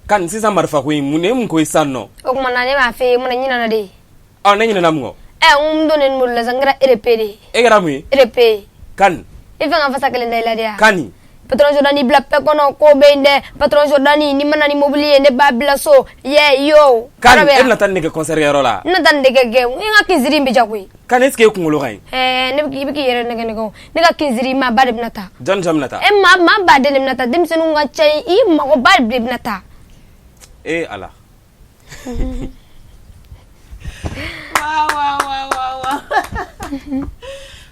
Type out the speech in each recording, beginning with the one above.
Kani, sisan marifa ko in, mun de ye mun ko ye sisan nɔ? O tuma na ne b'a fɛ ye, mun na ɲinana de? Ɔ, ne ɲinɛna mun kɔ? Ɛ, n donnen nin bolo la sisan, n kɛra RP de ye. E kɛra mun ye? RP. Kani. I fɛ ka fasa kelen da i la de ya? Kani. Patron Jordan bila bɛɛ kɔnɔ ko bɛ yen dɛ. Patron Jordan, ni ma na ni mobili ye, ne b'a bila so ye yo. Kani, e bɛna taa nin de kɛ concert kɛyɔrɔ la? N bɛna taa nin de kɛ, n ka kinsiri in bɛ ja koyi. Kani, est ce que e kunkolo ka ɲi? Ɛɛ, ne i bɛ k'i yɛrɛ nɛgɛ nɛgɛ o. Ne ka kinsiri, maa ba de bɛna taa. Jɔn jɔn bɛna taa? E, maa maa baden de bɛna taa, denmisɛnninw ka ca yen, i magoba de bɛna taa. E Ala. Waaw waaw waaw waaw waaw,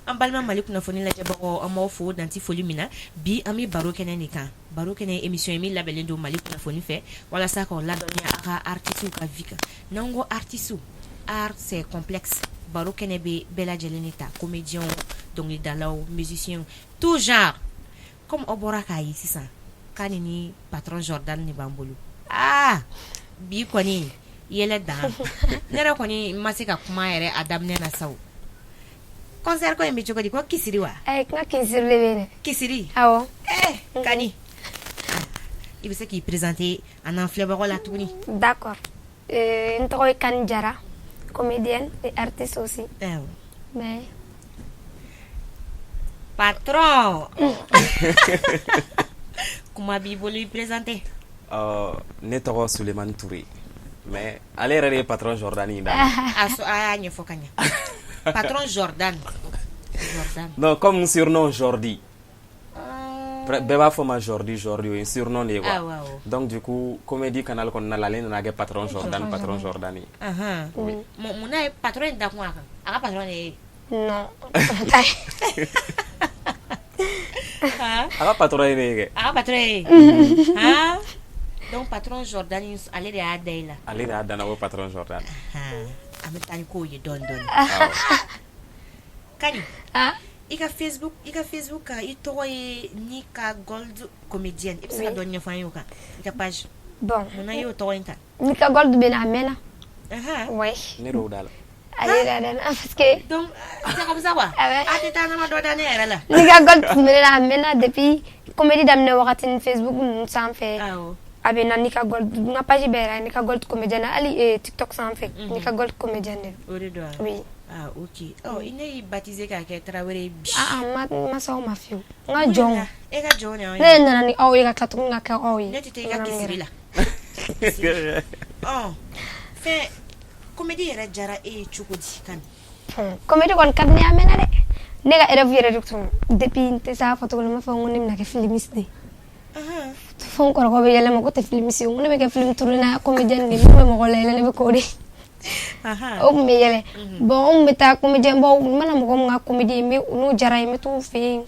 an balima Mali kunnafoni lajɛbagaw, an b'aw fo danti foli min na. Bi an bɛ baro kɛnɛ nin kan. Baro kɛnɛ, émission ye min labɛnnen don Mali kunnafoni fɛ walasa k'aw ladɔnniya a ka artistes ka vie kan. N'an ko artistes, art c'est complexe. Baro kɛnɛ bɛ bɛɛ lajɛlen de ta: comédiens, dɔnkilidalaw, musiciens, tout genre. Comme aw bɔra k'a ye sisan, Kani ni patron Jordan de b'an bolo. Aa, bi kɔni yɛlɛ dan, ne yɛrɛ kɔni ma se ka kuma yɛrɛ a daminɛ na sa. O concert ko in bɛ cogo di? Ko kisiri wa? Ayi, n ka kinsiri de bɛ yen dɛ. Kisiri? Awɔ. Eh, Kani, i bɛ se k'i présenter an n'an filɛbagaw la tuguni? D'accord. N tɔgɔ ye Kani Jara, comédienne et artiste aussi. Mais Patron, kuma b'i bolo, i présenter. Ɔ, ne tɔgɔ Sulemani Ture, mais ale yɛrɛ de ye patron Jordan in da. A so, a y'a ɲɛfɔ ka ɲɛ. Patron Jordan, Jordan. Non, comme surnom Jordi. Bɛɛ b'a fɔ ma Jordi, Jordi, o ye surnom de ye quoi. Awɔ, awɔ. Donc du coup, comédie canal kɔnɔna la, ale nana kɛ patron Jordan, patron Jordan ye. Mun n'a ye patron in da kun a kan? A ka patron de ye? Non. A ka patron ye ne ye kɛ. A ka patron ye han. Donc patron Jordan, ale de y'a da i la? Ale de y'a da n na ko patron Jordan. An bɛ taa ni kow ye dɔɔni dɔɔni. Awɔ. Kani, Ah, i ka Facebook kan, i tɔgɔ ye Nika Gold comédienne. I bɛ se ka dɔɔni ɲɛfɔ an ye o kan, i ka page? Bon. Munna i y'o tɔgɔ in ta? Nika Gold bɛ na, a mɛnna. Ouais. Ne de y'o da la. Ale yɛrɛ da na parce que Donc c'est comme ça quoi. Ah ouais. A tɛ taa ne ma dɔ da ne yɛrɛ la. Nika Gold tun bɛ ne la, a mɛnna depuis comédie daminɛ wagati ni Facebook ninnu sanfɛ. A bɛ na Nika Gold, n ka page bɛɛ yɛrɛ ye Nika Gold comédienne, hali TikTok sanfɛ, Nika Gold comédienne de don. O de don wa? Oui. Ah ok, ɔ, ne y'i baptiser k'a kɛ Tarawele ye bi. Ah ah, n ma s'aw ma fiyewu. N ka jɔnw. E ka jɔnw de y'anw ye. Ne nana ni aw ye ka tila tuguni ka kɛ aw ye. Ne tɛ taa i ka kisiri la. Ɔ, fɛn comédie yɛrɛ diyara e ye cogo di, Kani? Comédie kɔni ka di ne ye, a mɛnna dɛ. Ne ka rêve yɛrɛ de tun depuis, n tɛ s'a fɔ cogo min na, n b'a fɔ ko ne bɛna kɛ filmiste de ye. Fo n kɔrɔkɛ bɛ yɛlɛ ma ko tɛ filmiste ye, ko ne bɛ kɛ film tourner comédienne de ye, ne bɛ mɔgɔ layɛlɛ, ne bɛ k'o de. O tun bɛ yɛlɛ. Bon, n tun bɛ taa comédien baw, n mana mɔgɔ min ka comédie ye, n bɛ n'o diyara n ye, n bɛ t'u fɛ yen.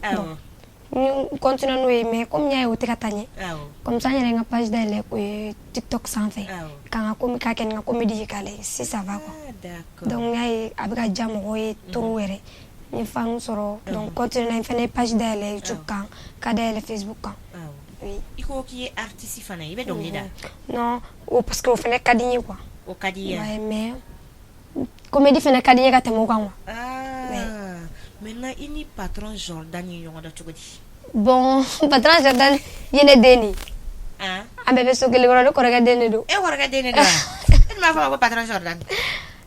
Bon, n continuer n'o ye, mais comme n y'a ye o tɛ ka taa ɲɛ. Comme ça, n yɛrɛ ye n ka page dayɛlɛ o ye TikTok sanfɛ. Ka n ka comédie ka kɛ ni n ka comédie ye k'a lajɛ si ça va quoi. Ah, d'accord. Donc n y'a ye a bɛ ka diya mɔgɔw ye trop yɛrɛ. N ye fan sɔrɔ, donc continuer n fana ye page dayɛlɛ YouTube kan, ka dayɛlɛ Facebook kan. Oui. I ko k'i ye artiste fana ye, i bɛ dɔnkili da? Non, o parce que o fana ka di n ye quoi. O ka di i ye? Ouais, mais comédie fana ka di n ye ka tɛmɛ o kan quoi. Ah, maintenant i ni patron Jordan ye ɲɔgɔn dɔn cogo di? Bon, patron Jordan ye ne den de ye. Ah. An bɛɛ bɛ so kelen kɔnɔ, ne kɔrɔkɛ den de don. E kɔrɔkɛ den de don wa? E dun b'a fɔ a ma ko patron Jordan.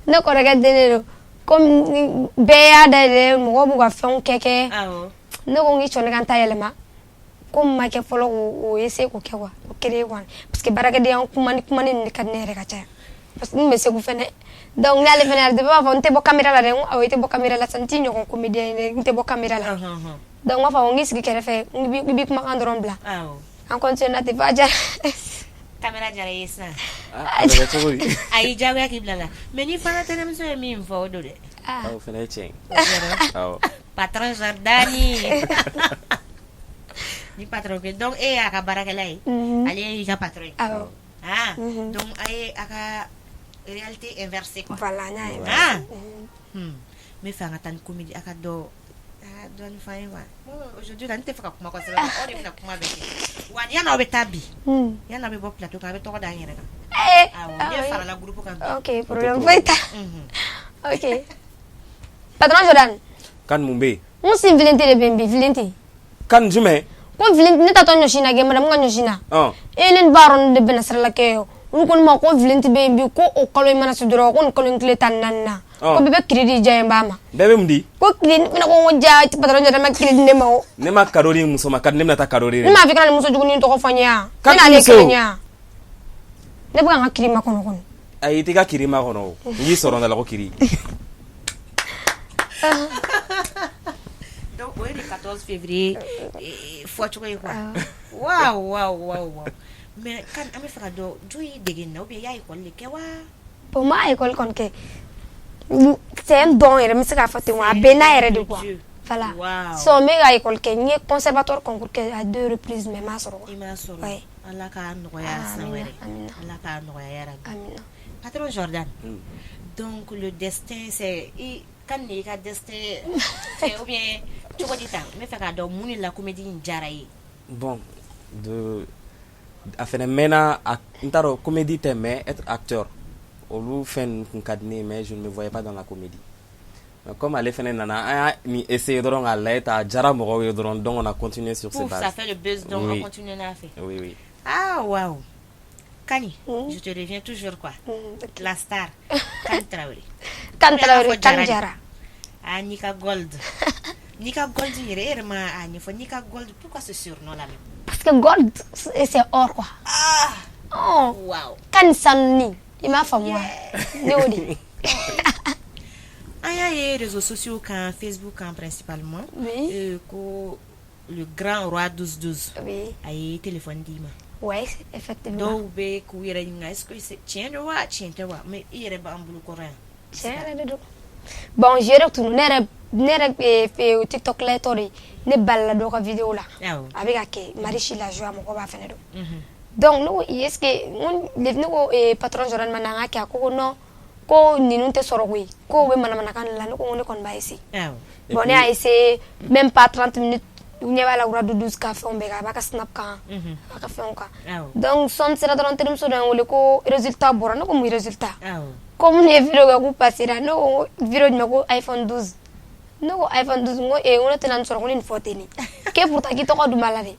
Ne kɔrɔkɛ den de don. Comme bɛɛ y'a dayɛlɛ, mɔgɔw b'u ka fɛnw kɛ kɛ. Ne ko n k'i sɔn ne ka n ta yɛlɛma. Ko min ma kɛ fɔlɔ, k'o essayer k'o kɛ quoi, k'o créer quoi. Parce que baarakɛdenya kuma ni kuma ni de ka di ne yɛrɛ ka caya. Parce que n bɛ Segu fɛnɛ. Donc n'ale fɛnɛ bɛɛ b'a fɔ n tɛ bɔ caméra la dɛ, n ko awɔ, i tɛ bɔ caméra la sa, n t'i ɲɔgɔn comédien ye dɛ, n tɛ bɔ caméra la. Donc n b'a fɔ n k'i sigi kɛrɛfɛ, n b'i kumakan dɔrɔn bila. An continue na ten f'a jara. Caméra diyara i ye sisan. Ah, a bɛ kɛ cogo di? A y'i diyagoya k'i bila la. Mais ni fana tɛnɛmuso ye min fɔ, o don dɛ. Ah, o fana ye tiɲɛ ye. Awɔ. Patron Jordan. Ni patron kɛ, donc e y'a ka baarakɛla ye. Ale y'i ka patron ye. Awɔ. Ah, donc a ye a ka réalité inversée quoi. Voilà, n y'a ye. Ah. N bɛ fɛ an ka taa ni comédie, a ka dɔ a ka dɔɔni fɔ an ye quoi. Aujourd'hui la, n tɛ fɛ ka kuma kosɛbɛ, aw de bɛna kuma bɛɛ kɛ. Wa yan'aw bɛ taa bi, yan'aw bɛ bɔ plateau kan, a bɛ tɔgɔ da an yɛrɛ kan. Eh, Awɔ, ne farala groupe kan bi. Ok, problème foyi t'a. Ok. Patron Jordan. Kani, mun bɛ yen? N sin filente de bɛ yen bi, filente. Kani jumɛn? Ko vilain ne taatɔ ɲɔsi na kɛ madame ka ɲɔsi na. E ne ni ba de bɛnna sira la kɛ olu ko ne ma ko vilain bɛ yen bi ko o kalo in mana se dɔrɔn ko nin kalo in tile 14 na ko bɛɛ bɛ crédit diya n ba ma. Bɛɛ bɛ mun di? Ko crédit ne ko ja patron yɛrɛ ma crédit ne ma o. Ne ma cadeau di muso ma ka di ne bɛna taa cadeau di. Ne m'a fɔ i kana nin muso jugunin tɔgɔ fɔ n ye yan. Ne n'ale kelen ye yan. Ne bɛ ka n ka kiri makɔnɔ kɔni. Ayi i t'i ka kiri makɔnɔ o. N y'i sɔrɔ n da la ko kiri. Donc o ye le 14 février fɔcogo ye quoi. Waouh waouh waouh. Mais kan an bɛ fɛ ka dɔn jɔn y'i dege nin na ou bien i y'a école de kɛ wa? Bon n ma école kɔni kɛ. C'est un don yɛrɛ n bɛ se k'a fɔ ten wa a bɛ n na yɛrɛ de quoi. Voilà. Sinon n bɛ ka école kɛ n ye conservatoire concours kɛ à deux reprises mais n m'a sɔrɔ. I m'a sɔrɔ. Ouais. Ala k'a nɔgɔya san wɛrɛ. Amina. Ala k'a nɔgɔya yarabi. Amina. Patron Jordan. Donc le destin c'est i kan de y'i ka destin ou bien cogo di tan n bɛ fɛ k'a dɔn mun de la comédie in diyara i ye. Bon de a fɛnɛ mɛnna n t'a dɔn comédie tɛ mais être acteur olu fɛn ninnu tun ka di ne ye mais je ne me voyais pas dans la comédie. Mais comme ale fɛnɛ nana an y'a nin essayer dɔrɔn k'a lajɛ tan a diyara mɔgɔw ye dɔrɔn donc on a continué sur cette base. Ça fait le buzz donc on continue n'a fɛ. Oui oui. Ah waouh. Kani, je te reviens toujours quoi. La star Kani Traoré. Kani Traoré, Kani Jara. Ah Nika Gold. Nika Gold yɛrɛ e yɛrɛ ma a ɲɛfɔ Nika Gold pourquoi ce surnom là même? Parce que gold c'est or quoi. Ah. Oh. Waouh. Kani sanuni i m'a faamu wa? Ne y'o de. An y'a ye réseaux sociaux kan Facebook kan principalement. Oui. Ko le grand roi 12 12. Oui. A ye téléphone d'i ma. Ouais, effectivement. Dɔw bɛ k'u yɛrɛ ɲininka est-ce que c'est tiɲɛ don wa tiɲɛ tɛ wa mais i yɛrɛ b'an bolo kɔrɔ yan. Tiɲɛ yɛrɛ de don. Bon je yɛrɛ tun ne yɛrɛ TikTok layɛtɔ de ne balila dɔ ka vidéo la. A bɛ ka kɛ Marichi la joie mɔgɔ b'a fɛnɛ dɔn. Donc ne ko est-ce que ne ko patron Jordan ma na an ka kɛ a ko non ko ninnu tɛ sɔrɔ koyi ko u bɛ manamanakan de la ne ko ne kɔni b'a essayer. Bon ne y'a essayé même pas 30 minutes ɲɛ b'a la Roi 12 ka fɛnw bɛɛ kan a b'a ka snap kan a b'a ka fɛnw kan. Donc sɔnni sera dɔrɔn terimuso dɔ ye n wele ko résultat bɔra ne ko mun résultat ko minnu ye vidéo kɛ k'u passera ne ko vidéo jumɛn ko iPhone 12 ne ko iPhone 12 n ko ee n ko ne tɛna nin sɔrɔ ko ni nin fɔ tɛ nin k'e pourtant k'i tɔgɔ dun b'a la dɛ.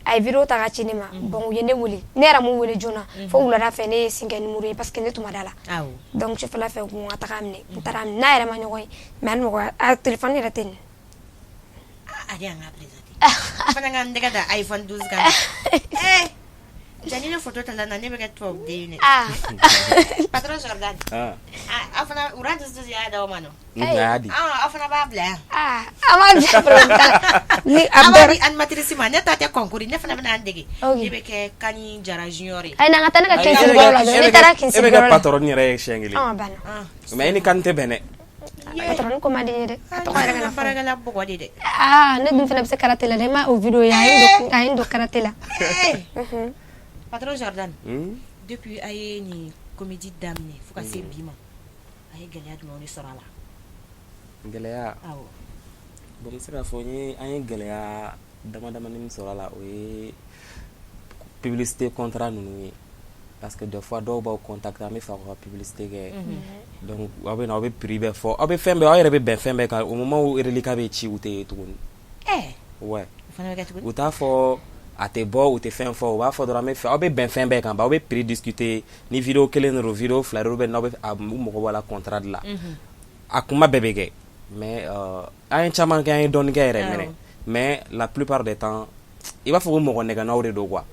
A ye vidéo ta ka ci ne ma bon u ye ne wele ne yɛrɛ m'u wele joona fo wulada fɛ ne ye sin kɛ numéro ye parce que ne tun ma da la. Donc sufɛla fɛ u ko n ka taga minɛ n taara minɛ n'a yɛrɛ ma ɲɔgɔn ye mais a ni mɔgɔ a téléphone yɛrɛ tɛ nin. A di yan k'a présenter fana ka n tɛgɛ da iPhone 12 kan eh jani ne photo ta la na ne bɛ kɛ tubabuden ye dɛ. Patron Jordan. Aw fana Roi 12 y'a d'aw ma nɔ. A y'a di. Aw fana b'a bila yan. An b'a bila problème t'a la. Ni a b'a di animatrice ma ne ta tɛ concours ne fana bɛna n dege. Ne bɛ kɛ Kani Jara Junior ye. Ayi na an ka taa ne ka 15 bɔrɔ la ne taara 15 E bɛ kɛ patron yɛrɛ ye siɲɛ kelen. A banna. Mais e ni Kani tɛ bɛn dɛ. Patron ko man di n ye dɛ. A tɔgɔ yɛrɛ kana fɔ. Baarakɛla bɔgɔ de dɛ. Aa ne dun fana bɛ se karaté la dɛ n ma o vidéo ye a ye n don karaté la. Patron Jordan. Depuis a ye nin comédie daminɛ fo ka se bi ma a ye gɛlɛya jumɛnw de sɔrɔ a la? Gɛlɛya. Awɔ. Bon n bɛ se k'a fɔ an ye gɛlɛya dama damani min sɔrɔ a la o ye publicité contrat ninnu ye. Parce que des fois dɔw b'aw contacter an bɛ fɛ aw ka publicité kɛ. Donc aw bɛ na aw bɛ prix bɛɛ fɔ aw bɛ fɛn bɛɛ aw yɛrɛ bɛ bɛn fɛn bɛɛ kan au moment où reliquat bɛ ci u tɛ ye tuguni. Ouais. O fana bɛ kɛ cogo di? U t'a fɔ a tɛ bɔ u tɛ fɛn fɔ u b'a fɔ dɔrɔn an bɛ fɛ aw bɛ bɛn fɛn bɛɛ kan aw bɛ prix discuter ni vidéo kelen de don vidéo fila de don ou bien n'aw bɛ u mago b'a la contrat de la. A kuma bɛɛ bɛ kɛ mais an ye caman kɛ an ye dɔɔnin kɛ yɛrɛ mɛnɛ mais la plupart des temps i b'a fɔ ko mɔgɔ nɛgɛnnaw de don quoi.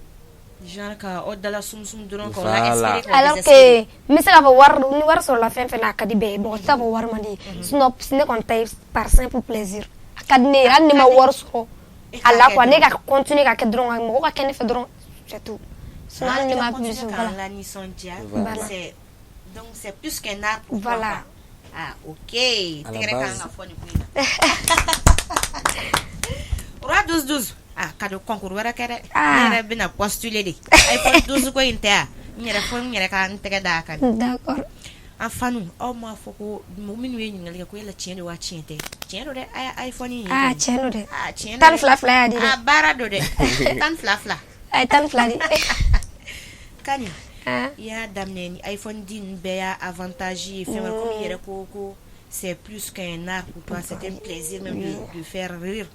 Genre ka aw dala sumusumu dɔrɔn k'aw la espérer k'aw alors que n bɛ se k'a fɔ wari ni wari sɔrɔla fɛn fɛn na a ka di bɛɛ ye mɔgɔ t'a fɔ wari man di ye sinon ne kɔni ta ye par simple plaisir a ka di ne ye hali ne ma wari sɔrɔ a la quoi ne ka continuer ka kɛ dɔrɔn mɔgɔ ka kɛ ne fɛ dɔrɔn c'est tout sinon hali ne ma plus voilà la nisɔndiya c'est donc c'est plus qu'un art pour voilà toi. Ah ok tɛgɛrɛ kan ka fɔ nin ko in na. Roi 12 12 ah ka don concours wɛrɛ kɛ dɛ ne yɛrɛ bɛna postuler de iPhone 12 ko in tɛ yan n yɛrɛ fo n yɛrɛ ka n tɛgɛ d'a kan. D'accord. An fanu aw m'a fɔ ko minnu ye ɲininkali kɛ ko yala tiɲɛ don wa tiɲɛ tɛ tiɲɛ don dɛ a ye iPhone in ye. Ah tiɲɛ don dɛ. Ah tiɲɛ don. 12 y'a di dɛ. Ah baara don dɛ 12 2. A ye 12 di. Kani i y'a daminɛ ni iPhone di ninnu bɛɛ y'a avantage ye fɛn wɛrɛ komi i yɛrɛ ko c'est plus qu'un art pour toi c'est un plaisir même de faire rire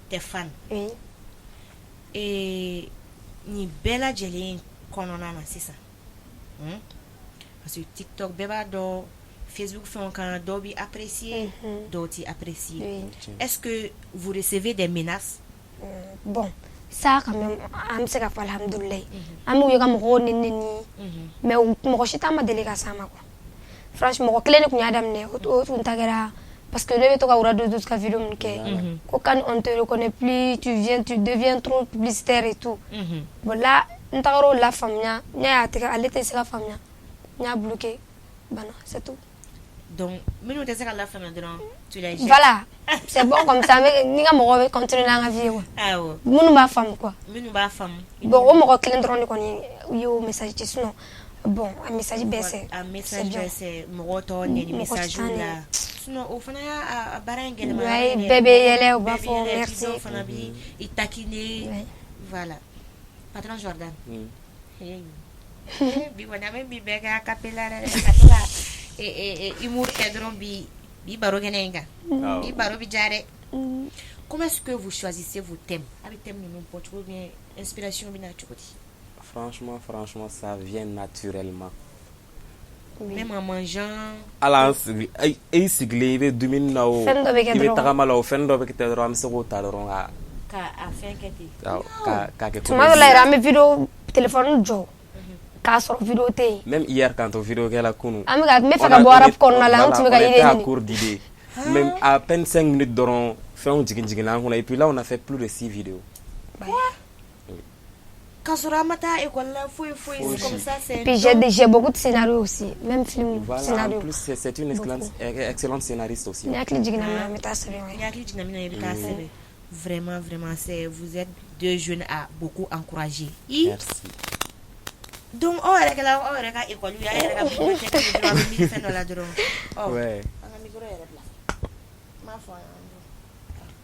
tes fans. Oui. Nin bɛɛ lajɛlen kɔnɔna na sisan, parce que TikTok, bɛɛ b'a dɔn, Facebook fɛnw kan, dɔw bɛ apprécier, dɔw tɛ apprécier. Est-ce que vous recevez des menaces? Bon, ça quand même, an bɛ se ka fɔ alhamdulilayi, an b'u ye ka mɔgɔw neni neni, mais mɔgɔ si t'a ma deli ka s'an ma quoi. Franchement, mɔgɔ kelen de tun y'a daminɛ, o tun ta kɛra parce que ne bɛ to ka Wura 12 ka vidéo min kɛ, ko quand on te reconnaît plus, tu viens, tu deviens trop publicitaire et tout. Bon là, n tagara o la faamuya, n y'a ye a tɛ ale tɛ se ka faamuya, n y'a bloqué, banna, c'est tout. Donc minnu tɛ se ka lafaamuya dɔrɔn, tu les jettes. Voilà, c'est bon comme ça, ni ka mɔgɔw bɛ continuer n'an ka vie ye quoi. Minnu b'a faamu quoi. Minnu b'a faamu. Bon, o mɔgɔ kelen dɔrɔn de kɔni y'o message ci, sinon bon, a message bɛɛ c'est a message bɛɛ c'est mɔgɔ tɔ nɛni message la, sinon o fana y'a baara in gɛlɛma. Ouais, bɛɛ bɛ yɛlɛ, u b'a fɔ merci. Dɔw fana bɛ i taquiner, voilà. Patron Jordan, bi kɔni an bɛ bi bɛɛ kɛ a cappella dɛ, ka to ka humour kɛ dɔrɔn bi bi baro kɛnɛ in kan. Bi baro bɛ diya dɛ. Comment est-ce que vous choisissez vos thèmes? A bɛ thème ninnu bɔ cogo bien, inspiration bɛ na cogo di? Franchement, franchement, ça vient naturellement. Même en mangeant? Ala, an sigi, e sigilen i bɛ dumuni na o, Fɛn dɔ bɛ kɛ i bɛ dɔrɔn. Tagama la o, fɛn dɔ bɛ kɛ dɔrɔn, an bɛ se k'o ta dɔrɔn ka Ka a fɛn kɛ ten. Ka k'a kɛ. Tuma dɔ la yɛrɛ, an bɛ vidéo téléphone jɔ k'a sɔrɔ vidéo tɛ yen. Même hier, quand on vidéo kɛla kunun. An bɛ ka n bɛ fɛ ka bɔ rap kɔnɔna la, an tun bɛ ka On était à yiri ɲini. Court d'idées. Même à peine 5 minutes dɔrɔn, fɛnw jigin jiginna an kunna, et puis là on a fait plus de 6 vidéos. K'a sɔrɔ an ma taa école la, foyi foyi, Foyi. Comme ça, c'est Puis j'ai beaucoup de scénarios aussi, même film Voilà, scénario. en plus c'est une excellente, excellente scénariste aussi. Ni hakili jiginna min na, n bɛ taa sɛbɛn, ouais. Ni hakili jiginna min na, i bɛ taa sɛbɛn. Vraiment, vraiment, c'est vous êtes deux jeunes à beaucoup encourager. I Merci. Donc aw yɛrɛ kɛla aw yɛrɛ ka école ye, aw yɛrɛ ka bibliothèque ye dɔrɔn, a bɛ miiri fɛn dɔ la dɔrɔn. Ɔ an ka micro yɛrɛ bila. N b'a fɔ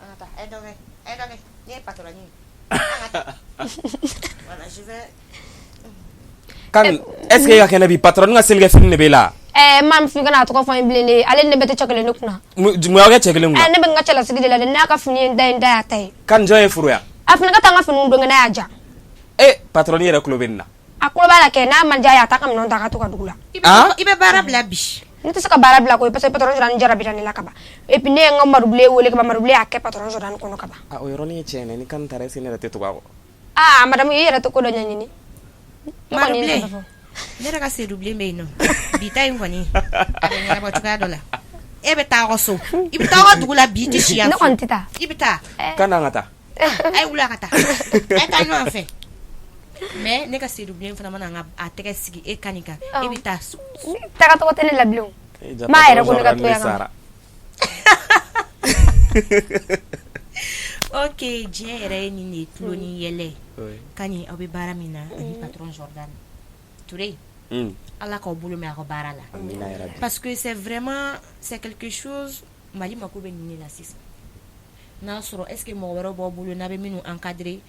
an ka taa, a ye dɔ kɛ, a ye dɔ kɛ, ne ye patron ye. An ka taa. Voilà, je vais Kan, est-ce que e ka kɛnɛ bi, patron ka seli kɛ fini de b'e la? Ɛɛ, maa min f'i kana a tɔgɔ fɔ n ye bilen de, ale ni ne bɛɛ tɛ cɛ kelen ne kunna. Mun y'aw kɛ cɛ kelen kunna? Ɛɛ, ne bɛ n ka cɛlasigi de la dɛ, n'a ka fini ye n da ye, n da y'a ta ye. Kan, jɔn ye furu yan? A fana ka taa n ka finiw don kɛ n'a y'a ja. E patron yɛrɛ tulo bɛ nin na. A kulo b'a la kɛ, n'a man diya ye, a t'a ka minɛnw ta a ka to ka dugu la. I bɛ i bɛ baara bila bi. Ne tɛ se ka baara bila koyi, parce que patron Jordan jarabira ne la ka ban, et puis ne ye n ka marubilen wele ka ban, marubilen y'a kɛ patron Jordan kɔnɔ ka ban. Ah, o yɔrɔnin ye tiɲɛ ye, ni kan taara, est-ce que ne yɛrɛ tɛ tugu a kɔ? Ah madame, i yɛrɛ tɛ ko dɔ ɲɛɲini. Ne kɔni ye Marubilen n ta fɔ. Ne yɛrɛ ka sedubilen bɛ yen nɔ, bi ta in kɔni a bɛ ɲɛnabɔ cogoya dɔ la. E bɛ taa aw ka so, i bɛ taa aw ka dugu la bi, i tɛ si yan. Ne kɔni tɛ taa. I bɛ taa. Kan, an ka taa. A ye wuli a ka taa, a ye taa ɲɔgɔn fɛ, mais ne ka sedubilen fana mana n ka a tɛgɛ sigi e kan nin kan, e bɛ taa so. Taga tɔgɔ tɛ ne la bilen o. Eh, ja, Maa yɛrɛ ko ne ka patron to yan Jordan ka sara. Ok, diɲɛ yɛrɛ ye nin de ye, tulo ni yɛlɛ. Kani, aw bɛ baara min na ani patron Jordan Touré, Ala k'aw bolo mɛn aw ka baara la. Amina yarabi. Parce que c'est vraiment, c'est quelque chose, Mali mako bɛ nin de la sisan. N'a sɔrɔ est ce que mɔgɔ wɛrɛw b'aw bolo n'a bɛ minnu encadrer,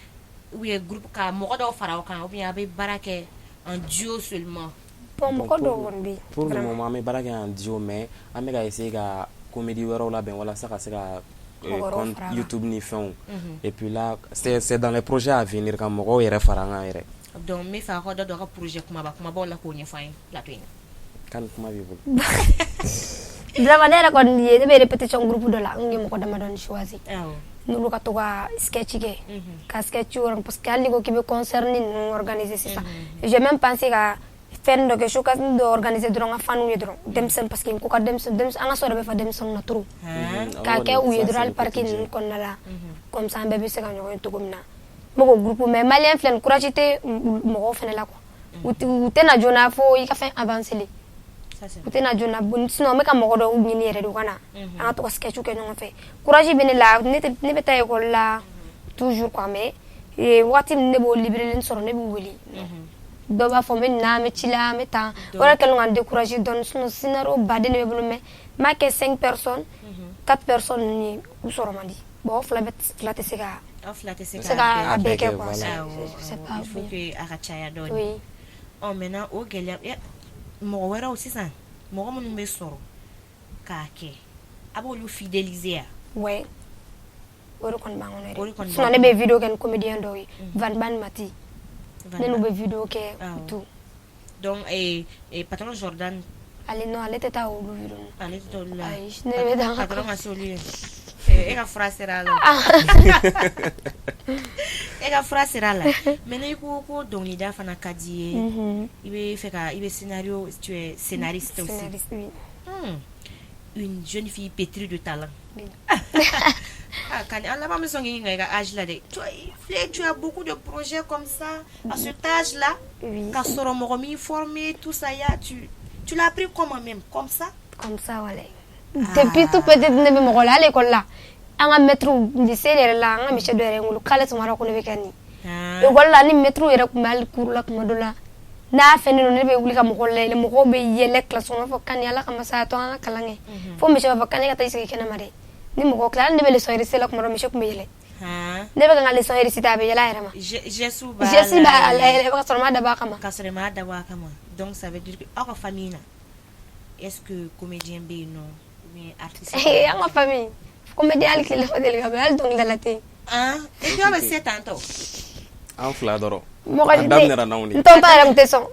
ou bien groupe ka mɔgɔ dɔw fara aw kan, ou bien a bɛ baara kɛ en duo seulement? Bon, mɔgɔ dɔw kɔni bɛ yen. Pour le Vraiment. moment, an bɛ baara kɛ en duo, mais an bɛ ka essayer ka comédie wɛrɛw labɛn walasa ka se ka Mɔgɔ wɛrɛw compte fara a kan. YouTube ni fɛnw. Et puis là, c'est dans les projets à venir ka mɔgɔw yɛrɛ fara an kan yɛrɛ. Donc n bɛ fɛ aw ka da don aw ka projet kumaba kumabaw la k'o ɲɛfɔ an ye plateau in na. Kan, kuma b'i bolo. Vraiment, ne yɛrɛ kɔni ye, ne bɛ répétition groupe dɔ la, n ye mɔgɔ damadɔni choisi. N'olu ka to ka sketch kɛ, ka sketch wɔrɔ, parce que hali n'i ko k'i bɛ concert ni ninnu organiser sisan, j'ai même pensé ka fɛn dɔ kɛ, showcase dɔ organiser dɔrɔn, ka faniw ye dɔrɔn, denmisɛnnin, parce que n ko ka denmisɛnnin denmisɛnnin, an ka so yɛrɛ bɛ fa denmisɛnninw na trop, k'a kɛ u ye dɔrɔn, hali parc ninnu kɔnɔna la, comme ça an bɛɛ bɛ se ka ɲɔgɔn ye cogo min na. N bɛ k'o groupe, mais malien filɛ nin, courage tɛ mɔgɔw fɛnɛ la quoi. U tɛ na joona fo i ka fɛn avancer le. Ça, c'est U tɛ na joona. Bon, sinon n bɛ ka mɔgɔ dɔw ɲini yɛrɛ de, u ka na an ka to ka sketch kɛ ɲɔgɔn fɛ. Courage bɛ ne la, ne tɛ ne bɛ taa école la toujours quoi, mais waati min ne b'o libéré sɔrɔ, ne b'u wele, dɔw b'a fɔ n bɛ na, n bɛ ci la, n bɛ tan. O yɛrɛ kɛlen ka n décourager dɔɔni. Sinon scénario baden de bɛ bolo, mais n b'a kɛ 5 personnes, 4 personnes ninnu ye, u sɔrɔ man di. Bon, aw fila bɛ, fila tɛ se ka Aw fila tɛ se se ka a bɛɛ kɛ kɛ, quoi. Voilà. C'est pas Il faut bien. que a ka caya dɔɔni. Oui. Ɔ, maintenant o gɛlɛya, mɔgɔ wɛrɛw sisan, mɔgɔ minnu bɛ sɔrɔ k'a kɛ, a b'olu fidéliser ya? Ouais. O de kɔni b'an kɔnɔ O de yɛrɛ. Kɔni Sinon b'aw ne kɔnɔ. bɛ vidéo kɛ ni comédien dɔw ye, Van Ban Mati, ne n'u Van bɛ vidéo kɛ. Awɔ. Tout. Donc patron Jordan? Ale, non, ale tɛ taa olu vidéo ninnu. Ale tɛ taa olu la? Ayi, ne de bɛ taa n ka Patron ma se olu ye. E ka fura sera a la, e ka fura sera a la. Maintenant, i ko ko dɔnkilida fana ka di i ye. I bɛ fɛ ka, i bɛ scénario, tu es scénariste aussi? Scénariste, oui. Une jeune fille pétrie de talent. Oui. Ah, Kani, an laban bɛ sɔn k'i ɲininka i ka âge la dɛ. Tu filɛ, tu as beaucoup de projets comme ça à cet âge là. Oui. Ka sɔrɔ mɔgɔ m'i formé, tout ça ya, tu l'as appris comment même, comme ça? Comme ça, walayi. Depuis tout petite, ne bɛ mɔgɔ la. Hali école la, an ka maître, lycée yɛrɛ la, an ka monsieur dɔ yɛrɛ ye n wolo k'ale tun b'a dɔn ko ne bɛ kɛ nin ye. École la, ni maître yɛrɛ tun bɛ hali cours la, tuma dɔ la n'a fɛnnen don, ne bɛ wuli ka mɔgɔw layɛlɛ, mɔgɔw bɛ yɛlɛ classe kɔnɔ, fɔ Kani, Ala ka saya to an ka kalan kɛ, fo monsieur b'a fɔ Kani ka taa i sigi kɛnɛma dɛ. Ni mɔgɔw tilala, hali ne bɛ leçon réciter la, tuma dɔ monsieur tun bɛ yɛlɛ. Ne bɛ ka n ka leçon réciter, a bɛ yɛlɛ a yɛrɛ ma. Geste b'a Geste la. B'a la yɛlɛ ka sɔrɔ n m'a dabɔ a kama. Ka sɔrɔ i m'a dabɔ a kama. Donc ça veut dire que aw ka famille na, est-ce que comédien bɛ yen nɔ ou bien artiste? An ka famille, comédien hali kelen ma deli ka bɔ, hali dɔnkilidala tɛ yen. Ah, et puis aw bɛ se tantɔ. An fila dɔrɔn. Mɔgɔ A si tɛ. daminɛra n'anw de ye. N tonton yɛrɛ tun tɛ sɔn.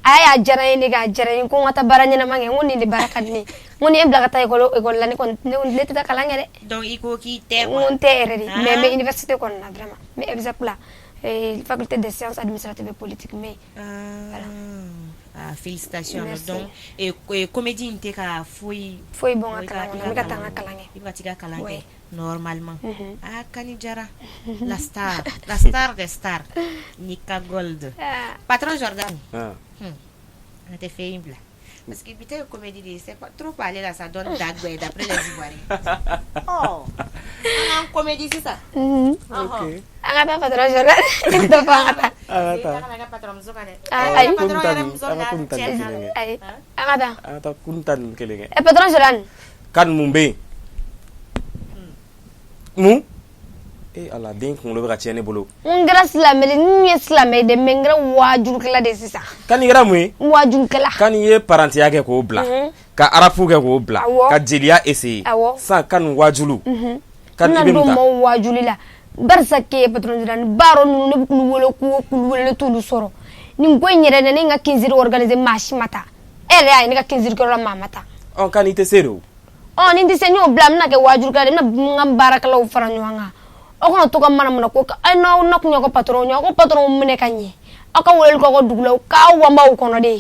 A y'a diyara n ye, ne k'a diyara n ye ko n ka taa baara ɲɛnama kɛ. N ko nin de baara ka di ne ye. N ko ni ye n bila ka taa école la, ne kɔni ne tɛ taa kalan kɛ dɛ. Donc i ko k'i tɛ N quoi. ko n tɛ yɛrɛ de. Ah. Mais n bɛ université kɔni na, vraiment, n bɛ EPSAP la, faculté des sciences administratives et politiques, mais Ah, ah, félicitations. Merci. Donc et comédie in tɛ ka foyi Foyi bɔ n i ka kalan kɔnɔ. N bɛ ka taa n ka kalan kɛ. I bɛ ka t'i ka kalan kɛ Ouais. normalement. Ah, Kani Jara, la star, la star des stars, Nika Gold. Ah. Patron Jordan. Ah. An tɛ fɛn in bila. Parce que bi ta ye comédie de ye, c'est pas trop parler là, ça donne dagbe d'après les Ivoiriens. Oh, an k'an comédie sisan. Ok. An ka taa, patron Jordan, dɔ fɔ, an ka taa. An ka taa. Kana kɛ patron muso kan dɛ. Ah, ayi. Patron Kun ta yɛrɛ nin, muso an ka la kun ta nin cɛ kelen kɛ. Ayi, an ka taa. An ka taa kun ta nin kelen kɛ. Ɛ, patron Jordan. Kani, mun bɛ yen? Mun? Eh Ala, den kunkolo bɛ ka tiɲɛ ne bolo. N kɛra silamɛ de, n ye silamɛ ye dɛ, mais n kɛra wajulikɛla de sisan. Kani kɛra mun ye? N wajulikɛla. Kani ye parantiya kɛ k'o bila. Ka rap kɛ k'o bila. Awɔ. Ka jeliya essayer. Awɔ. Sisan Kani wajulu. Kani, N i na bɛ don mun ta? maaw wajuli la, barisa ke patron Jordan, baaro ninnu, ne bɛ k'olu wele k'olu wele, ne t'olu sɔrɔ. Nin ko in yɛrɛ dɛ, ne ye n ka kinziri organiser, maa si ma taa. E yɛrɛ y'a ye, ne ka kinziri kɛyɔrɔ la, maa ma taa. Ɔ, Kani, i tɛ se de o. Ɔ, ni n tɛ se, n y'o bila, n bɛna kɛ wajulikɛla de ye. N bɛna n ka baarakɛlaw fara ɲɔgɔn kan. Aw kana to ka manamana ko ayi, n'aw na kun y'aw ka patron ye, aw ka patron minɛ ka ɲɛ, aw ka weleli k'aw ka dugu la, u k'aw wanbaw kɔnɔ de.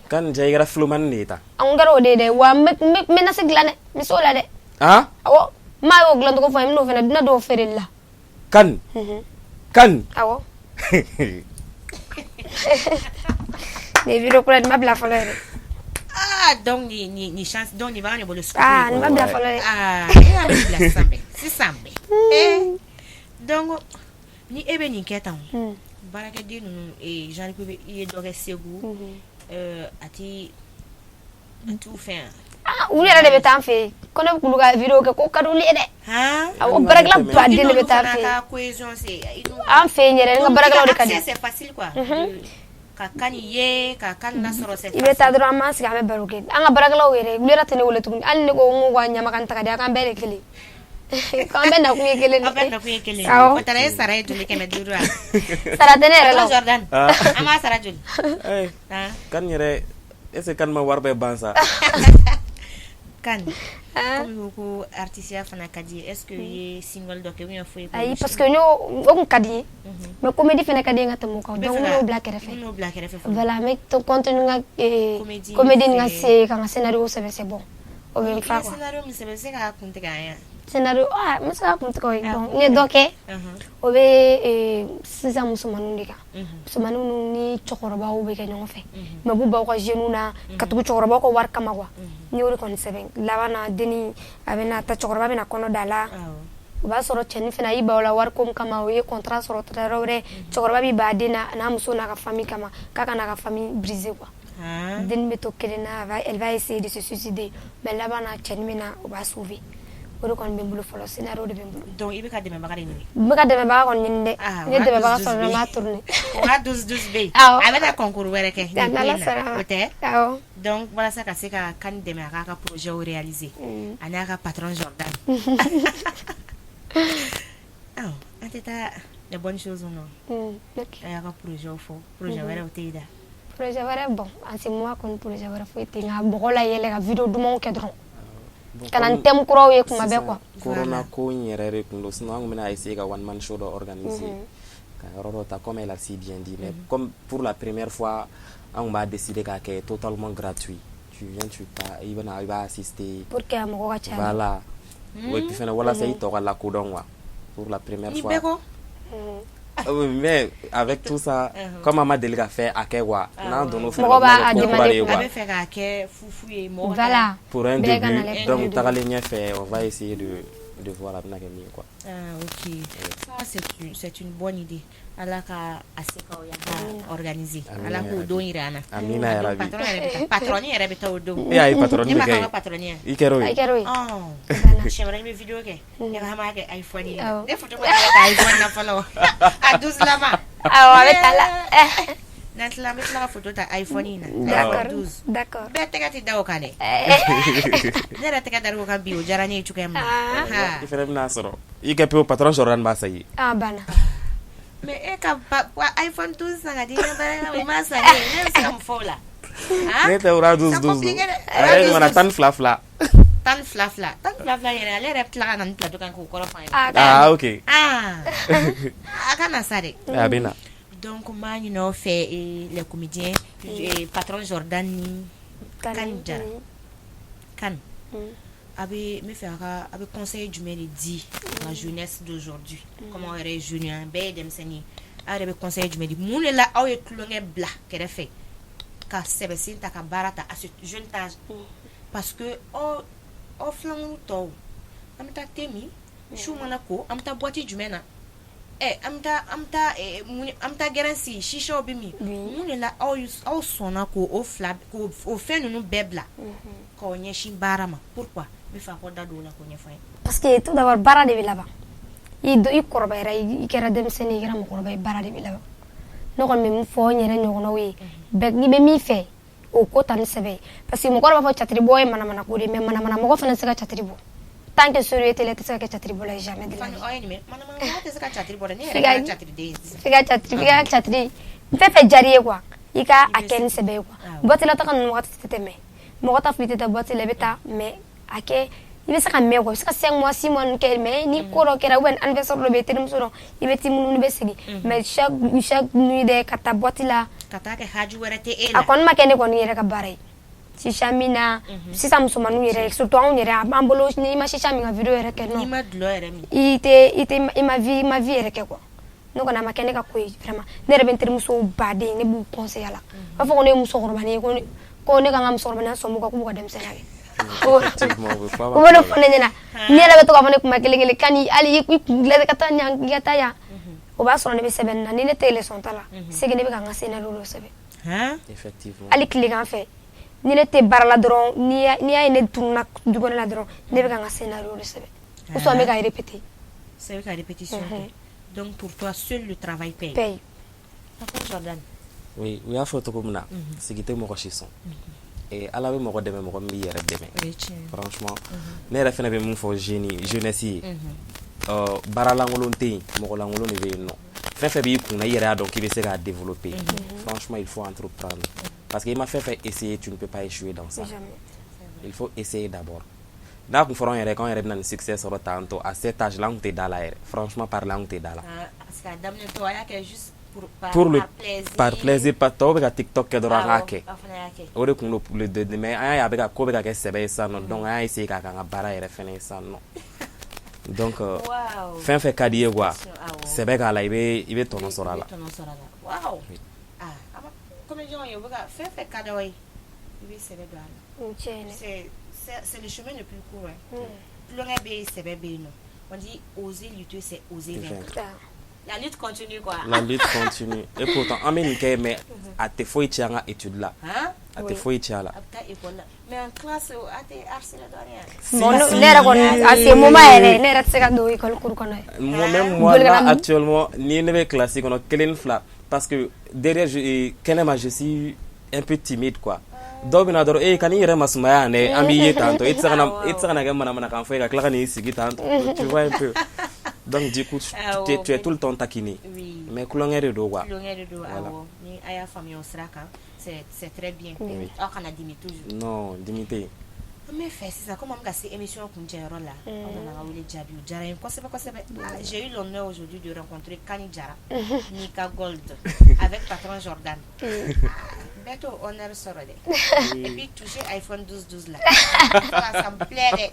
Kani ja, i kɛra filomani de ye tan. An ko kɛra o de ye dɛ. Wa n bɛ nasi dilan dɛ, n bɛ se o la dɛ. Han? Awɔ, n m'a y'o dilancogo fɔ n ye, n bɛn'o fana, n bɛna dɔw feereli la. Kani. Kani. Awɔ, nin ye vidéo kura ye, nin ma bila fɔlɔ yɛrɛ. Ah, donc ni chance, donc nin b'an de bolo scoop. Ah, nin ma bila fɔlɔ dɛ. Ah, e y'a bila sisan bɛɛ, sisan bɛɛ. Eh, donc ni e bɛ nin kɛ tan, baarakɛden ninnu, genre ko i ye dɔ kɛ Segu, a t'u fɛn yan? Ah, olu yɛrɛ de bɛ taa an fɛ yen ko ne bɛ k'olu ka vidéo kɛ, ko ka d'olu ye dɛ. Han? Awɔ, baarakɛla baden de bɛ taa an fɛ yen. Ka cohésion, c'est An fɛ yen yɛrɛ, n ka baarakɛlaw de ka di. Accès, c'est facile quoi. Ka Kani ye, ka Kani lasɔrɔ, c'est I bɛ taa dɔrɔn, an b'an sigi, an bɛ baro kɛ. An ka baarakɛlaw yɛrɛ, olu yɛrɛ tɛ ne wele tuguni. Hali ne ko n ko ka ɲamakan ta ka di, a k'an bɛɛ de kelen, k'an bɛɛ nakun ye kelen de. Aw bɛɛ nakun ye kelen ye. Awɔ. O taara e sara ye joli? 500 wa? Sara tɛ ne yɛrɛ la o. Patron Jordan. Ah. An b'a sara joli? Eh, Han? Kani yɛrɛ, est ce que Kani ma wari bɛɛ ban sa? Kani, komi i ko ko artisiya fana ka di ye, est ce que i ye single dɔ kɛ ou bien foyi? Ayi, parce que n y'o, o kun ka di n ye, mais comédie fana ka di n ye ka tɛmɛ o kan, donc n y'o bila kɛrɛfɛ. I bɛn'o bila kɛrɛfɛ fɔlɔ. Voilà, n bɛ to continue n ka Comédie. Comédie ni n ka Fɛ. se ka n ka scénario sɛbɛn, c'est bon, o bɛ n I fa ye quoi. Scénario min sɛbɛn, i bɛ se k'a kun tigɛ an ye? Scénario, ah, n bɛ se k'a kun tigɛ o ye. Ah, Bon, n ye dɔ kɛ. O bɛ sisan musomaninw de kan, musomaninw minnu ni cɛkɔrɔbaw bɛ kɛ ɲɔgɔn fɛ, mais u b'u baw ka jeunes na ka tugu cɛkɔrɔbaw ka wari kama quoi. N y'o de kɔni sɛbɛn. Laban na, denni a bɛna ta, cɛkɔrɔba bɛna kɔnɔ da la. O b'a sɔrɔ cɛnin fana y'i ban o la wari ko min kama, o ye contrat sɔrɔ ta yɔrɔ wɛrɛ. Cɛkɔrɔba b'i ban a den na, a n'a muso n'a ka famille kama, k'a ka n'a ka famille briser quoi. Den bɛ to kelen na, elle va essayer de se suicider, mais laban na, cɛnin bɛ na, o b'a sauver. O de kɔni bɛ n bolo fɔlɔ, scénario de bɛ n bolo. Donc i bɛ ka dɛmɛbaga de ɲini? N bɛ ka dɛmɛbaga kɔni ɲini dɛ. Ah, N ye dɛmɛbaga 12 sɔrɔ, bɛ n b'a tourner. O 12 12 bɛ yen. Awɔ. A bɛna concours wɛrɛ kɛ nin ko N'Ala in na. sɔnna ma. O tɛ? Awɔ. Donc walasa ka se ka Kani dɛmɛ a k'a ka projet réaliser, a n'a ka patron Jordan. tɛ taa les bonnes choses nɔ. A y'a ka projet fɔ, projet wɛrɛw tɛ yen da? Projet wɛrɛ, bon, en ce moment kɔni, projet wɛrɛ foyi tɛ yen, nka mɔgɔ la yɛlɛ ka vidéo dumanw kɛ dɔrɔn ka na ni thème kuraw ye kuma bɛɛ quoi. Corona ko in yɛrɛ de tun don, sinon an tun bɛna essayer ka one man show dɔ organiser ka yɔrɔ dɔ ta, comme elle a si bien dit. Mais comme pour la première fois, an tun b'a décider k'a kɛ totalement gratuit, tu viens, tu pars, i bɛna, i b'a assister. Pour que a mɔgɔ ka ca. Voilà, et puis fɛnɛ walasa i tɔ ka lakodɔn quoi, pour la première Ni fois. Bɛɛ ko. Mais avec tout ça, comme an ma deli ka fɛn a kɛ quoi, n'an donn'o fɛnɛ Mɔgɔ b'a na, o bɛna kɛ ko kura de ye A quoi. bɛ fɛ k'a kɛ fufu ye mɔgɔ ka. Voilà. Pour un Bɛɛ ka début, na. Donc tagalen ɲɛfɛ, on va essayer de voir a bɛna kɛ min ye quoi. Ah, ok. Ça, c'est une bonne idée. Ala ka a se k'aw ya ka organiser. Amina. Ala k'o Ya don Rabbi. yira an na. Amina ya A don Rabbi. Patron yɛrɛ bɛ taa. Patron yɛrɛ bɛ taa o don. E ayi, patron Ne bɛ ma kɛ k'an ka yen. patron ye. I kɛra o A ye. kɛra o ye. Ɔn. Siɲɛ wɛrɛ n bɛ vidéo kɛ. Ne ka hama kɛ iPhone ye. Awɔ. Ne photo ma deli ka iPhone na fɔlɔ. A 12 lama. Awɔ, a bɛ ta la. N'an tilala, an bɛ tila ka photo ta iPhone in na. D'accord. iPhone 12. D'accord. Bɛɛ tɛgɛ tɛ da o kan dɛ. Ne yɛrɛ tɛgɛ dar'o kan bi, o diyara ne ye cogoya min na. Ah. Ha. I fɛnɛ bɛna sɔrɔ i kɛ pewu, patron sɔrɔla nin b'a sa i ye. Ah, banna. Mais e ka iPhone 12 san ka di n ka baarakɛla ma, i m'a san ne ye, ne bɛ se ka mun fɔ o la? Ah? Ne tɛ wura 12 C'est 12 compliqué dɛ. A yɛrɛ ɲuman 12 12. 12 12, 12 12 yɛrɛ, ale yɛrɛ bɛ tila ka na ni plateau kan k'o kɔrɔ fɔ an ye. Ah. Ah, ok. Ah, a ka na sa dɛ. A bɛ na. Donc n b'a ɲini aw fɛ, les comédiens, patron Jordan ni Kani Jara Kani, a bɛ n bɛ fɛ a ka, a bɛ conseil jumɛn de di la jeunesse d'aujourd'hui? Comme aw yɛrɛ ye jeune ye, an bɛɛ ye denmisɛnnin ye, aw yɛrɛ bɛ conseil jumɛn di? Mun de la aw ye tulonkɛ bila kɛrɛfɛ ka sɛbɛsen ta ka baara ta à ce jeune âge? Parce que aw filankuru tɔw, an bɛ taa te min, su mana ko, an bɛ taa boîte jumɛn na, ɛ an bɛ taa mun an bɛ taa gɛrɛn sigi, chichaw bɛ min. Mun de la aw sɔnna k'o o fila, k'o o fɛn ninnu bɛɛ bila k'aw ɲɛsin baara ma? Pourquoi? N bɛ fɛ a k'aw da don o la k'o ɲɛfɔ an ye. Parce que tout d'abord, baara de bɛ laban. I kɔrɔbayara, i kɛra denmisɛnnin ye, i kɛra mɔgɔkɔrɔba ye, baara de bɛ laban. Ne kɔni bɛ min fɔ n yɛrɛ ɲɔgɔnnaw ye bɛɛ, n'i bɛ min fɛ, o ko ta ni sɛbɛ ye, parce que mɔgɔ dɔ b'a fɔ catiri bɔ ye manamana ko de ye, mais manamana mɔgɔ fana tɛ se ka catiri bɔ. Tant que sérieux tɛ la, i tɛ se ka kɛ catiri bɔla ye, jamais de la Fani vie. aw ye nin mɛn, manamana mɔgɔ tɛ se ka catiri bɔ dɛ, ne yɛrɛ kɛra catiriden ye sisan. F'i ka catiri, f'i ka catiri fɛn fɛn diyar'i ye quoi, i ka a kɛ ni sɛbɛ ye quoi. Boîte la taga ninnu wagati tɛ tɛmɛ, mɔgɔ t'a fɔ i tɛ taa boîte la, i bɛ taa, mais a kɛ i bɛ se ka mɛn quoi, i bɛ se ka 5 mois, 6 mois ninnu kɛ, mais ni ko dɔ kɛra ou bien anniversaire dɔ bɛ yen, terimuso dɔ, i bɛ t'i munumunu, i bɛ segin, mais chaque nuit dɛ, ka taa boîte la. Ka taa kɛ haju wɛrɛ tɛ e la. A kɔni ma kɛ ne kɔni yɛrɛ ka baara ye. Chicha min na sisan, musomaninw yɛrɛ, surtout anw yɛrɛ, an bolo, n'i ma chicha min ka vidéo yɛrɛ kɛ, n'i non. ma dulɔ yɛrɛ min. I tɛ i ma vie yɛrɛ kɛ quoi. Ne kɔni, a ma kɛ ne ka ko ye vraiment. Ne yɛrɛ bɛ n terimusow baden, ne b'u conseiller a la, u b'a fɔ ko ne ye musokɔrɔbanin ye, ko ne ka n ka musokɔrɔbaniya sɔn k'u ka denmisɛnninya kɛ. Effectivement, o bɛ fɔ a U b'o de fɔ ne ɲɛna. Ne yɛrɛ bɛ to k'a fɔ ne kuma kelen kelen kan ni hali i kun dilan ka taa yan, i ka taa yan, o b'a sɔrɔ ne bɛ sɛbɛnni na. Ni ne tɛ leçon ta la, c'est que ne bɛ ka n ka scénario dɔ sɛbɛn. Han. Effectivement. Hali tilegan fɛ, ni ne tɛ baara la dɔrɔn, n'i y'a ye ne tununa du kɔnɔ la dɔrɔn, ne bɛ ka n ka scénario de sɛbɛn ou soit n bɛ ka répéter. C'est vrai, répétition kɛ. Donc pour toi, seul le travail paye. Paye. Papa Jordan. Oui, u y'a fɔ cogo min na, sigi tɛ mɔgɔ si sɔn. Ala bɛ mɔgɔ dɛmɛ, mɔgɔ min b'i yɛrɛ dɛmɛ. O ye tiɲɛ ye. Franchement, ne yɛrɛ fɛnɛ bɛ mun fɔ jeunesse ye, baara lankolon tɛ yen, mɔgɔ lankolon de bɛ yen nɔ. Fɛn fɛn b'i kun na, i yɛrɛ y'a dɔn k'i bɛ se k'a développer, franchement, il faut entreprendre, parce que i ma fɛn fɛn essayer, tu ne peux pas échouer dans ça. Jamais. Il faut essayer d'abord. N'a kun fɔra anw yɛrɛ k'anw yɛrɛ bɛna nin succès sɔrɔ tantôt à cet âge là, an kun tɛ da la yɛrɛ, franchement parler, an kun tɛ da la. Ah, parce que a daminɛ tɔ, a y'a kɛ juste pour par, pour le par plaisir. Par plaisir, tɔw bɛ ka TikTok kɛ dɔrɔn, an k'a Awɔ, kɛ. Aw fana y'a kɛ. O de kun don le de, mais an y'a ye a bɛ ka ko bɛ ka kɛ sɛbɛ ye sisan nɔ, donc an y'a essayer k'a k'an ka baara yɛrɛ fɛnɛ ye sisan nɔ. Donc fɛn fɛn ka di i ye quoi, sɛbɛ k'a la, i bɛ tɔnɔ sɔrɔ a la. I bɛ tɔnɔ sɔrɔ a la. Wow. Oui. Ah, a ma comédien ye, u bɛ ka fɛn fɛn ka d'aw ye, i bɛ sɛbɛ don a la. N cɛ ne. C'est le chemin le plus court, hein. Tulonkɛ bɛ yen, sɛbɛ bɛ yen nɔ. On dit oser lutter, c'est oser vaincre. Ah. La lutte continue quoi. La lutte continue et pourtant an bɛ nin kɛ, mais a tɛ foyi tiɲɛ an ka étude la. Hein? A tɛ foyi tiɲɛ a la. A bɛ taa école la. Mais en classe, a tɛ harceler dɔɔnin yan? Bon, ne yɛrɛ kɔni, à ce moment yɛrɛ, ne yɛrɛ tɛ se ka don école cours kɔnɔ ye. Moi, même moi, Boli là, ka na. Actuellement, ni ne bɛ classe kɔnɔ kelen ni fila, parce que derrière, kɛnɛma, je suis un peu timide quoi. Dɔw bɛna dɔrɔn, eh, kan'i yɛrɛ masumaya yan dɛ, an b'i ye tantôt, e tɛ se ka na, e tɛ se ka na kɛ manamanakan fɔ ye ka tila ka n'i sigi tantôt, tu vois un peu. Donc du coup, tu es tout le temps taquiné. Oui. Mais tulonkɛ de don quoi. Tulonkɛ de don. Voilà. Awɔ, ni a y'a faamuya o sira kan, c'est très bien. Oui. Aw kana dimi toujours. Non, dimi tɛ yen. An bɛ fɛ sisan, komi an bɛ ka se émission kuncɛyɔrɔ la, aw nana an ka wele jaabi, o diyara n ye kosɛbɛ kosɛbɛ. Ah, j'ai eu l'honneur aujourd'hui de rencontrer Kani Jara, Nika Gold, avec patron Jordan. Ah, bɛɛ t'o honneur sɔrɔ dɛ. Et puis toucher iPhone 12 12 là, ça me plaît dɛ.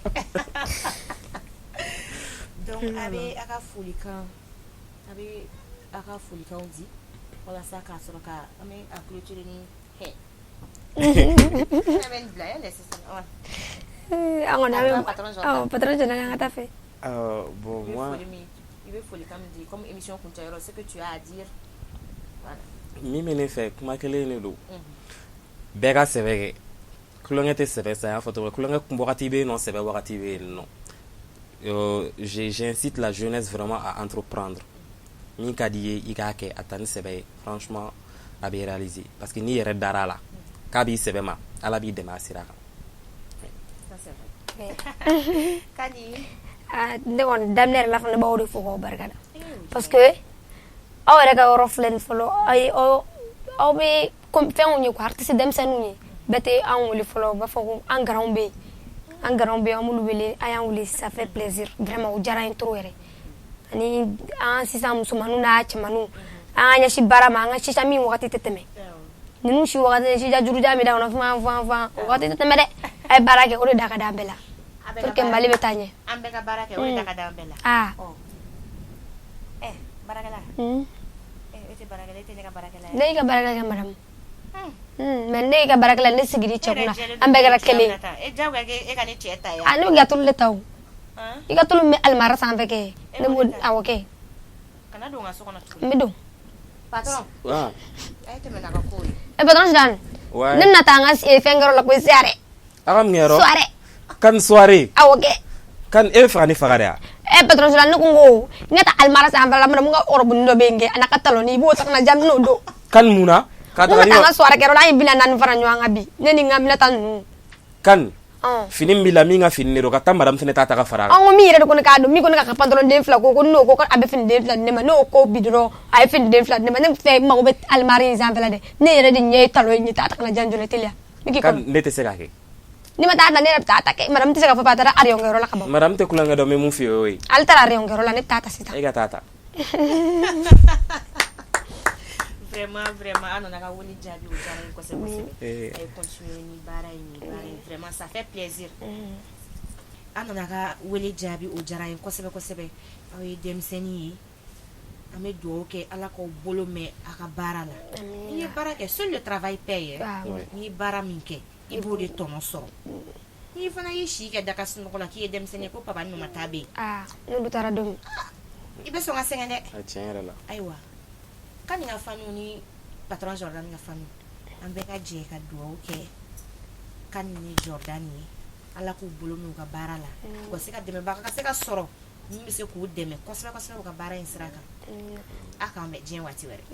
Donc a bɛ a ka folikanw di walasa k'a sɔrɔ ka an bɛ a clôturer ni hɛ. Ne bɛ nin bila yan dɛ sisan. An kɔni an bɛ Patron Jordan. Awɔ, patron Jordan, an ka taa fɛ. Bon, I bɛ moi, foli min i bɛ folikan min di comme émission kuncɛyɔrɔ, ce que tu as à dire, voilà. Min bɛ ne fɛ, kuma kelen de don. Bɛɛ ka sɛbɛ kɛ. Tulonkɛ tɛ sɛbɛ sa, y'a fɔ cogo min. Tulonkɛ kun wagati bɛ yen nɔ, sɛbɛ wagati bɛ yen nɔ. J'incite la jeunesse vraiment à entreprendre. Min ka di i ye, i k'a kɛ, a ta ni sɛbɛ ye. Franchement, a bɛ réaliser. Parce que n'i yɛrɛ dara a la, k'a b'i sɛbɛ ma, Ala b'i dɛmɛ a sira kan. Ça c'est vrai. Kani. Ah, ne kɔni daminɛ yɛrɛ la fana, ne b'aw de fo k'aw barika da, parce que aw yɛrɛ ka yɔrɔ filɛ nin fɔlɔ, aw ye aw bɛ comme fɛnw ye quoi, artiste denmisɛnninw ye, bɛɛ tɛ anw wele fɔlɔ, u b'a fɔ ko an garanw bɛ yen, an garanw bɛ yen, an b'olu wele, a y'an wele, ça fait plaisir vraiment, o diyara n ye trop yɛrɛ. Ani an sisan musomaninw n'a cɛmaninw, an ka ɲɛsin baara ma, an ka chicha min wagati tɛ tɛmɛ ninnu si wagati, chicha jurujan bɛ da kɔnɔ fan fan fan, o wagati tɛ tɛmɛ dɛ. A ye baara kɛ, o de da ka d'an bɛɛ la A bɛɛ pour ka que baara Mali bɛ taa ɲɛ. An bɛɛ ka baara kɛ, o de da ka d'an bɛɛ la. Ah. Ɔ. Ɛ baarakɛla. Ɛ e tɛ baarakɛla, e tɛ ne ka baarakɛla ye. Ne y'i ka baarakɛla kɛ, madame. Mais ne y'i ka baarakɛla, ne sigir'i cɛ kunna, E yɛrɛ jɛlen an bɛɛ kɛra don, kelen ye. E diyagoya k'e ka ne cɛ ta yan. Ah, ne bɛ ka tulu de ta o. Han? I ka tulu min bɛ alimara sanfɛ kɛ, ne b'o b'o de ta? Awɔ kɛ. Kana don n ka so kɔnɔ tuguni. N bɛ don. Patron. Ah, A ye tɛmɛ n'a ka kow ye. Eh, patron Zidane. Ouais. Ne bɛna taa an ka fɛn kɛyɔrɔ la koyi, soirée. A ka mun kɛ yɔrɔ? Soirée. Kan soirée. Awɔ kɛ. Kan e bɛ fɛ ka ne faga de wa? Eh, patron Zidane, ne ko n ka taa alimara sanfɛ la, madame ka ɔrɔbuni dɔ bɛ yen kɛ, a n'a ka taloni, i b'o ta ka na diyan, n bɛn'o don. Kan mun na? Ka N taga ka ni taa an ka soirée kɛyɔrɔ la, an ye 40 fara ɲɔgɔn kan bi, ne ni n ka Minata ninnu. Kan Ɔn. fini min b'i la, min ka fini de don, ka taa madame fɛnɛ ta ka fara a kan. An ko min yɛrɛ de ko ne k'a don, min ko ne ka pantalon den fila ko n'o ko a bɛ fini den fila di ne ma, ne y'o ko bi dɔrɔn, a ye fini den fila di ne ma. Ne fɛ n mago bɛ alimari in sanfɛla dɛ, ne yɛrɛ de ɲɛ ye talon ye, taa ta ka na diyan joona, teliya ne k'i Kan kɔnɔ. ne tɛ se k'a kɛ. Ni ma taa ta, ne yɛrɛ bɛ taa ta kɛ, madame tɛ se ka fɔ a taara arayon kɛyɔrɔ la ka ban. Madame tɛ kulonkɛ dɔn, n bɛ mun f'i ye o ye. Ale taara arayon kɛyɔrɔ la, ne bɛ taa ta sisan. E ka taa ta. Vraiment, vraiment, an nana ka wele jaabi, o diyara n ye kosɛbɛ kosɛbɛ. Eh. A ye continuer ni baara in ye, baara in vraiment ça fait plaisir. An nana ka wele jaabi, o diyara n ye kosɛbɛ kosɛbɛ. Aw ye denmisɛnnin ye, an bɛ dugawu kɛ Ala k'aw bolo mɛn a ka baara la. N'i ye baara kɛ, seul le travail paye, hein. Ah, Ouais. N'i ye baara min kɛ, i b'o de tɔnɔ sɔrɔ. N'i fana y'i si kɛ daga sunɔgɔ la k'i ye denmisɛnnin ye ko papa ni mama ta bɛ yen, Ah, n'olu taara don min. I bɛ sɔn ka sɛgɛn dɛ. A tiɲɛ yɛrɛ la. Ayiwa, Kani ka faniw ni patron Jordan ka faniw, an bɛɛ ka jɛ ka dugawu kɛ Kani ni Jordan ye, Ala k'u bolo mɛn u ka baara la, u ka se ka dɛmɛbaga ka se ka sɔrɔ min bɛ se k'u dɛmɛ kosɛbɛ kosɛbɛ u ka baara in sira kan. A k'an bɛn diɲɛ waati wɛrɛ.